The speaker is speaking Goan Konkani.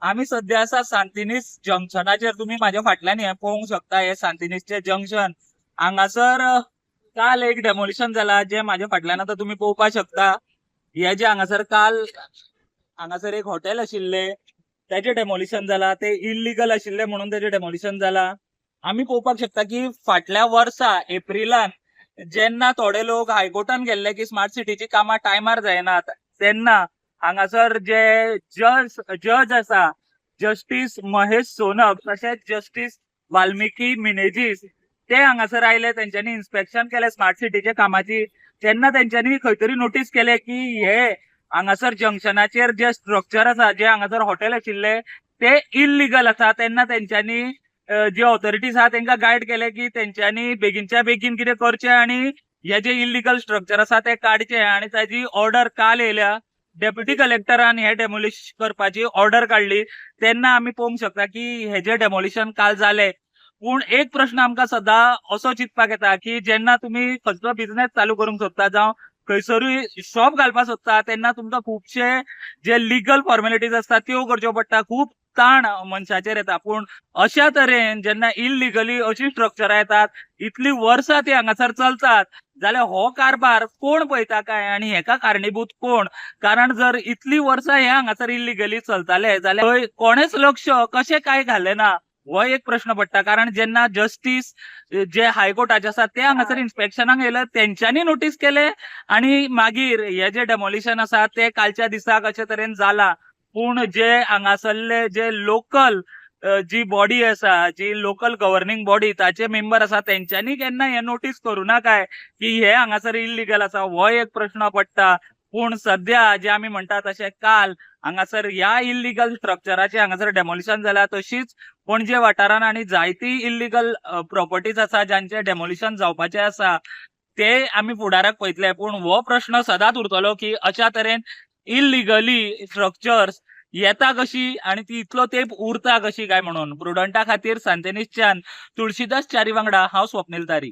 आमी सध्या आसा सांतिनेज जंक्शनाचेर. तुमी म्हाज्या फाटल्यान हे पळोवंक शकता, हे सांतिनेजचे जंक्शन. हांगासर काल एक डेमोलिशन जाला, जे म्हाज्या फाटल्यान आतां तुमी पळोवपाक शकता. हे जे हांगासर काल हांगासर एक हॉटेल आशिल्ले, तेजे डेमोलिशन जाला. ते इल्लिगल आशिल्ले म्हणून तेजे डेमोलिशन जाला. आमी पळोवपाक शकता की फाटल्या वर्सा एप्रिलान जेन्ना थोडे लोक हायकोर्टान गेल्ले की स्मार्ट सिटीची कामां टायमार जायनात, तेन्ना हांगासर जे जज आसा, जस्टीस महेश सोनक तशेंच जस्टीस वाल्मिकी मिनेजीस, ते हांगासर आयले. तेंच्यांनी इन्स्पेक्शन केलें स्मार्ट सिटीच्या कामाची. तेन्ना तेंच्यांनी खंय तरी नोटीस केलें की हे हांगासर जंक्शनाचेर जे स्ट्रक्चर आसा, जे हांगासर हॉटेल आशिल्ले, ते इल्लिगल आसा. तेन्ना तेंच्यांनी जे ऑथॉरिटीज आहा तेंकां गायड केले की तेंच्यांनी बेगीनच्या बेगीन कितें करचें आनी हे जे इल्लिगल स्ट्रक्चर आसा ते काडचे. आनी ताजी ऑर्डर काल येयल्या. डेप्युटी कलेक्टरान हे डेमोलिश करपाची ऑर्डर काडली. तेन्ना आमी पळोवंक शकता की हे जे डेमोलिशन काल जाले. पूण एक प्रश्न आमकां सदां असो चिंतपाक येता की जेन्ना तुमी खंयचो बिझनेस चालू करूंक सोदता जावं खंयसरूय शॉप घालपाक सोदता, तेन्ना तुमकां खुबशे जे लिगल फॉर्मेलिटीज आसता त्यो करच्यो पडटा. खूब ताण मनशाचेर येता. पूण अशा तरेन जेन्ना इल्लिगली अशी स्ट्रक्चरां येतात, इतली वर्सां ती हांगासर चलतात, जाल्यार हो कारभार कोण पळयता काय आनी हेका कारणीभूत कोण? कारण जर इतली वर्सां हे हांगासर इल्लिगली चलताले जाल्यार थंय कोणेच लक्ष कशें काय घालें ना, हो एक प्रश्न पडटा. कारण जेन्ना जस्टीस जे हायकोर्टाचे आसा ते हांगासर इन्स्पेक्शनाक येयले, तेंच्यांनी नोटीस केले आनी मागीर हे जे डेमोलिशन आसा ते कालच्या दिसाक अशे तरेन जाला. पूण जे हांगासरले जे लोकल जी बॉडी आसा, जी लोकल गव्हर्निंग बॉडी, ताचे मेंबर आसा, तेंच्यांनी केन्ना हे नोटीस करूं ना काय की हे हांगासर इल्लिगल आसा, हो एक प्रश्न पडटा. पूण सध्या जे आमी म्हणटा तशें काल हांगासर ह्या इल्लिगल स्ट्रक्चराचे हांगासर डेमोलिशन जाला. तशीच पणजे वाठारान आनी जायती इल्लिगल प्रॉपर्टीज आसा ज्यांचे डेमोलिशन जावपाचे आसा, ते आमी फुडाराक पळयतले. पूण हो प्रश्न सदांच उरतलो की अशा तरेन इल्लिगली स्ट्रक्चर्स येता कशी आनी ती इतलो तेंप उरता कशी काय म्हणून. प्रुडंटा खातीर सांतेनिसच्यान तुळशीदास च्यारी वांगडा हांव स्वप्नील तारी.